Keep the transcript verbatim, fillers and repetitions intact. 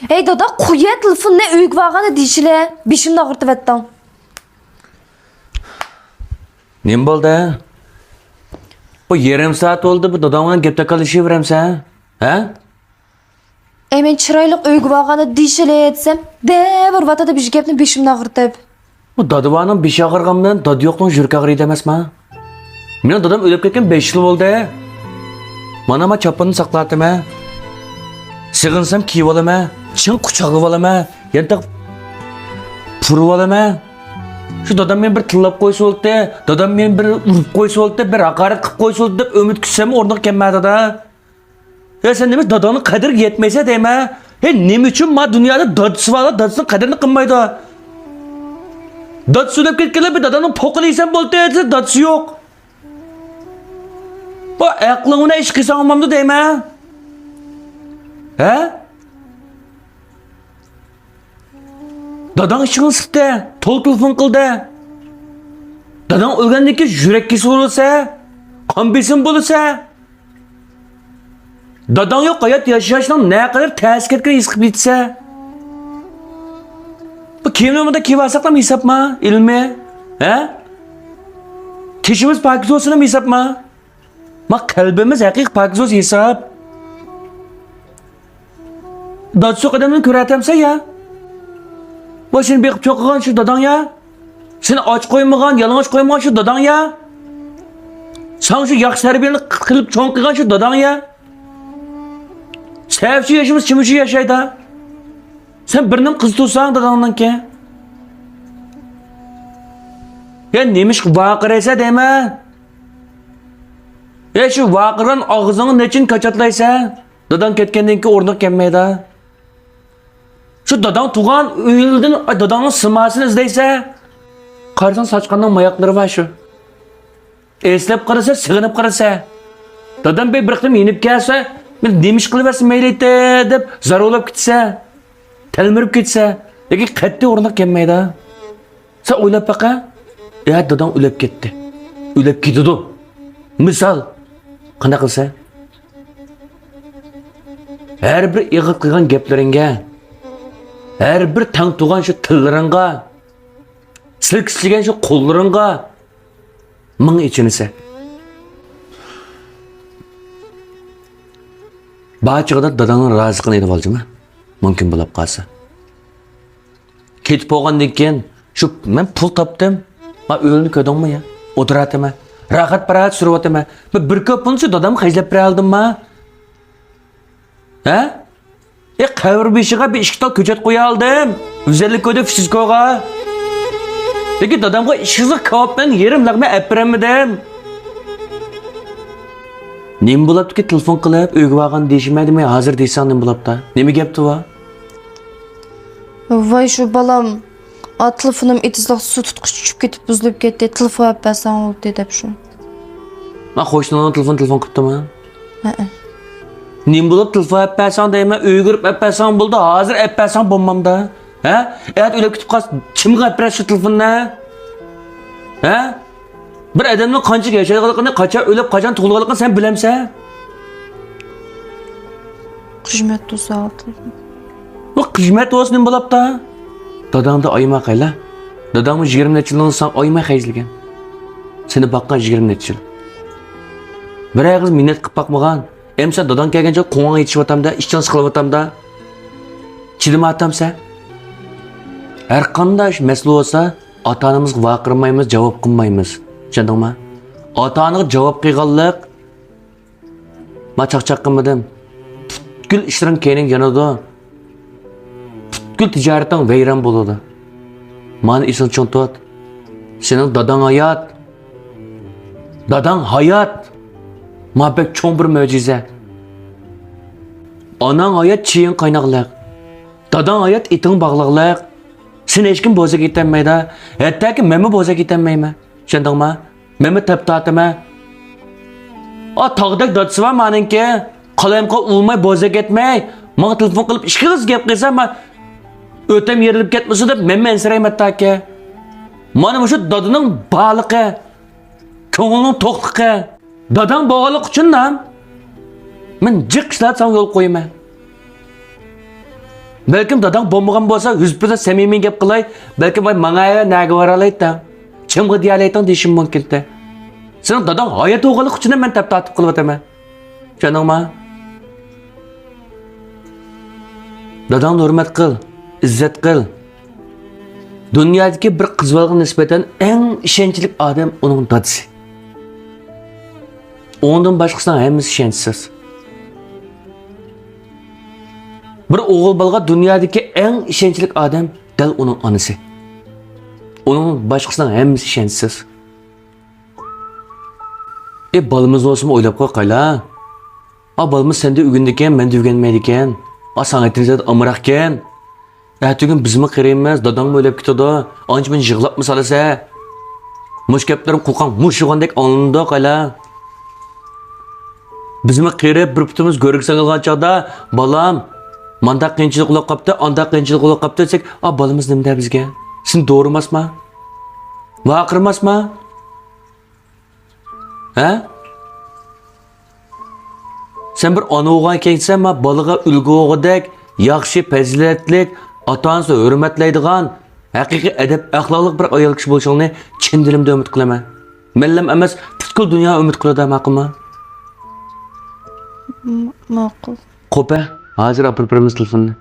ھەي دادا، قويە تېلېفوننى، ئۆيگە بارغاندا دېيىشىلە. بېشىمنى ئاغرىتىۋەتتىڭ. نېمە بولدى؟ بۇ يېرىم سائەت بولدى، بۇ داداڭ بىلەن گەپ تاكاللىشىۋېرەمسەن، ھە؟ ئەي، مەن چىرايلىق ئۆيگە بارغاندا دېيىشىلە دېسەم، دەۋېرىۋاتىدۇ بىر گەپنى بېشىمنى ئاغرىتىپ. بۇ دادىۋانىڭ بېشى ئاغرىغان بىلەن دادا يوقنىڭ يۈرىكى ئاغرىيدۇ ئەمەسما؟ مېنىڭ دادام ئۆلۈپ كەتكەن بەش يىل بولدى. مانا ما چاپاننى ساقلاۋاتىمەن. سېغىنسام كىيىۋالىمەن، چىڭ قۇچاقلىۋالىمەن، يانتاق پۇرىۋالىمەن. شۇ دادام مېنى بىر تىللاپ قويسا بولدى، دادام مېنى بىر ئۇرۇپ قويسا بولدى، بىر ھاقارەت قىلىپ قويسا بولدى دەپ ئۈمىد كۈتسەممۇ ئورنىغا كەلمەيدۇ دادا. ھە، سەن نېمە داداڭنىڭ قەدرىگە يەتمەيسەن دەيمەن. ھە، نېمە ئۈچۈن ما دۇنيادا دادىسى بارلار دادىسىنىڭ قەدرىنى قىلمايدۇ؟ دادىسى ئۆلۈپ كەتكەندە بىر دادامنىڭ پوقىنى يېسەم بولدى دېسە، دادىسى يوق. بۇ ئەقلىڭ بىلەن ئىش قىلساڭ بولمامدۇ دەيمەن. ھە؟ داداڭ ئىچىڭنى سىقتى، تولا تېلېفون قىلدى. داداڭ ئۆلگەندىن كېيىن يۈرەك كېسىلى بولسا، قان بېسىمى بولسا، داداڭ يوق ھايات ياشاشنىڭ نەقەدەر تەسكە كەتكىنىنى ھېس قىلىپ يېتىسە. بۇ كىيىمنى مۇنداق كىيىۋالساقلام ھېسابما، ئىلمى؟ ھە؟ تېشىمىز پاكىز بولسۇنام ھېسابما؟ ما قەلبىمىز ھەقىقىي پاكىز بولسا ھېساب. دادىسى يوق ئادەمنى كۆرەتەمسەن يا؟ ۋاي، سېنى بېقىپ چوڭ قىلغان شۇ داداڭ يا؟ سېنى ئاچ قويمىغان، يالىڭاچ قويمىغان شۇ داداڭ يا؟ ساڭا شۇ ياخشى تەربىيەنى قىلىپ چوڭ قىلغان شۇ داداڭ يا؟ سەۋەبسىز ياشىمىسا كىم ئۈچۈن ياشايدۇ؟ سەن بىر نېمە قىز تۇغساڭ داداڭنىڭكى. يا نېمىشقا ۋارقىرايسەن دەيمەن؟ يا شۇ ۋارقىرىغان ئاغزىڭنى نېچىن كاچاتلايسەن؟ داداڭ كەتكەندىن كېيىن ئورنىغا كەلمەيدۇ. شۇ داداڭ تۇغان ئۆيلىدىن، ئاي، داداڭنىڭ سىماسىنى ئىزدەيسەن. قارىساڭ ساچقاننىڭ ماياقلىرى بار شۇ. ئەسلەپ قارىسا، سېغىنىپ قارىسا. دادام بىر، بىر قېتىم يېنىپ كەلسە، مەن نېمە ئىش قىلىۋەرسە مەيلى ئىدى دەپ زارۇلاپ كېتىسە، تەلمۈرۈپ كېتىسە، لېكىن قەتئىي ئورنىغا كەلمەيدۇ. سەن ئويلاپ باقە، ئە، داداڭ ئۆلۈپ كەتتى. ئۆلۈپ كېتىدۇ. مىسال، قانداق قىلسا؟ ھەر بىر ئېغىز قىلغان گەپلىرىڭگە، ھەر بىر تەڭ تۇغان شۇ تىللىرىڭغا، سىلكىشلىگەن شۇ قوللىرىڭغا مىڭ ئېچىنىسەن. بار چېغىدا داداڭنىڭ رازىلىقىنى ئېلىۋالجىما، مۇمكىن بولۇپ قالسا. كېتىپ بولغاندىن كېيىن، شۇ مەن پۇل تاپتىم، ما ئۆينى كۆردۈڭمۇ يا؟ ئولتۇراتىمەن، راھەت پاراھەت سۈرۈۋاتىمەن. ما بىر كوي پۇلنى شۇ دادامغا خەجلەپ بېرەلدىمما؟ ھە؟ ئە، قەبرە بېشىغا بىر ئىككى تال كۆچەت قويالدىم. ئۈزەنلىك كويدا فىسىسكوغا. لېكىن دادامغا ئىشقىزلىق كاۋاپتىن يېرىم لەقمە ئەپ بېرەلمىدىم. نېمە بولاپتىكى تېلېفون قىلىپ، ئۆيگە بارغان دېيىشمەيدىمۇ، ھازىر دېيىسەڭ نېمە بولاپتا؟ نېمە گەپتى بۇ؟ ۋاي، شۇ بالام، ئا، تېلېفونۇم ئېتىزلىق سۇ تۇتقۇچ چۈشۈپ كېتىپ بۇزۇلۇپ كەتتى، تېلېفون ئەپ بەرسەڭ بولدى دەپ شۇ. ما قوشنىڭنىڭ تېلېفون، تېلېفون قىپتىما؟ ھەئە. نېمە بولۇپ تېلېفون ئەپ بەرسەڭ دەيمەن، ئۆيگە بېرىپ ئەپ بەرسەڭ بولدى، ھازىر ئەپ بەرسەڭ بولمامدا؟ ھە؟ ئەتە ئۆلۈپ كېتىپ قالسا، كىمگە ئەپ بېرەسىز شۇ تېلېفوننى؟ ھە؟ بىر ئادەمنىڭ قانچىلىك ياشايدىغانلىقىنى، قاچان ئۆلۈپ، قاچان تۇغۇلغانلىقىنى سەن بىلەمسەن؟ خىزمەت بولسا ئالتۇن. بۇ خىزمەت بولسا نېمە بولاپتا؟ داداڭدا ئايىماقايلا. داداڭمۇ يىگىرمە نەچچە يىلنى ساڭا ئايىماي خەجلىگەن. سېنى باققان يىگىرمە نەچچە يىل. بىر ئېغىز مىننەت قىلىپ باقمىغان. ئەمسە داداڭ كەلگەنچە قوڭۇڭغا يېتىشىۋاتامدا، ئىچىڭ سىقىلىۋاتامدا. چىدىمايۋاتامسەن؟ ھەر قانداق ئىش مەسىلە بولسا، ئاتا-ئانىمىزغا ۋارقىرىمايمىز، جاۋاب قىلمايمىز. چۈشەندىڭما؟ ئاتا-ئانىغا جاۋاب قىلغانلىق، ما چاقچاق قىلمىدىم. پۈتكۈل ئىشلىرىڭ كەينىڭگە يانىدۇ. پۈتكۈل تىجارىتىڭ ۋەيران بولىدۇ. مانا ئېسىڭدە چىڭ تۇت. سېنىڭ داداڭ ھايات. داداڭ ھايات. ما بەك چوڭ بىر مۆجىزە. ئاناڭ ھايات چىيىڭ قايناقلىق. داداڭ ھايات ئېتىڭ باغلىقلىق. سېنى ھېچكىم بوزەك ئېتەلمەيدۇ. ھەتتاكى مەنمۇ بوزەك ئېتەلمەيمەن. چۈشەندىڭما؟ مەنمۇ تەپ تارتىمەن. ئا، تاغدەك دادىسى بار مانىڭكى. قالايمىقان ئۇرماي، بوزەك ئەتمەي، ماڭا تېلېفون قىلىپ ئىككى قىز گەپ قىلسا، ما ئۆتەم يېرىلىپ كەتمىسۇن دەپ مەنمۇ ئەنسىرەيمەن تاكى. مانا مۇشۇ دادىنىڭ بارلىقى، كۆڭلىنىڭ توقلۇقى. داداڭ بولغانلىقى ئۈچۈن نام. مەن جىق ئىشلاردا ساڭا يول قويىمەن. بەلكىم داداڭ بولمىغان بولسا، يۈز پىرسەنت سەمىمىي گەپ قىلاي، بەلكىم ۋاي ماڭاي، نەگە بارالايتتىڭ؟ چىڭغا دېيەلەيتىڭ دېيىشىم مۇمكىنتى. سېنىڭ داداڭ ھايات بولغانلىقى ئۈچۈن مەن تەپ تارتىپ قىلىۋاتىمەن. چۈشەندىڭما؟ داداڭنى ھۆرمەت قىل، ئىززەت قىل. دۇنيادىكى بىر قىز بالىغا نىسبەتەن ئەڭ ئىشەنچلىك ئادەم ئۇنىڭ دادىسى. ئۇنىڭدىن باشقىسىنىڭ ھەممىسى ئىشەنچسىز. بىر ئوغۇل بالىغا دۇنيادىكى ئەڭ ئىشەنچلىك ئادەم دەل ئۇنىڭ ئانىسى. ئۇنىڭ باشقىسىنىڭ ھەممىسى ئىشەنچسىز. ئى، بالىمىز بولسىمۇ ئويلاپ قويقايلا. ئا، بالىمىز سەندە ئۆگىنىدىكەن، مەندە ئۆگەنمەيدىكەن. ئا، ساڭا ئېيتىلسا ئامراقكەن. ئەتىگۈن بىزمۇ قېرىيمىز، داداڭمۇ ئۆلۈپ كېتىدۇ. ئانچە مۇنچە يىغلاپمۇ سالىسە. مۇشۇ گەپلىرىم قۇلىقىڭ مۇشۇغاندەك ئاڭلىنىدۇ قايلا. بىزمۇ قېرىپ، بىر پۇتىمىز گۆرگە سىڭىلغان چاغدا، بالام، مانداق قىيىنچىلىق بولۇپ قاپتۇ، ئانداق قىيىنچىلىق بولۇپ قاپتۇ دېسەك، ئا، بالىمىز نېمە دەي بىزگە؟ سېنى دورىماسما؟ ۋارقىرىماسما؟ ھە؟ سەن بىر ئانا بولغان ئىكەنسەن، ما بالىغا ئۈلگە بولغۇدەك، ياخشى، پەزىلەتلىك، ئاتا-ئانىسىنى ھۆرمەتلەيدىغان، ھەقىقىي ئەدەپ-ئەخلاقلىق بىر ئايال كىشى بولۇشۇڭنى چىن دىلىمدىن ئۈمىد قىلىمەن. مەنلەم ئەمەس، پۈتكۈل دۇنيا ئۈمىد قىلىدۇ، ماقۇلمۇ؟ م-، ماقۇل. قوپە، ھازىر ئاپىرىپ بېرىمىز تېلېفوننى.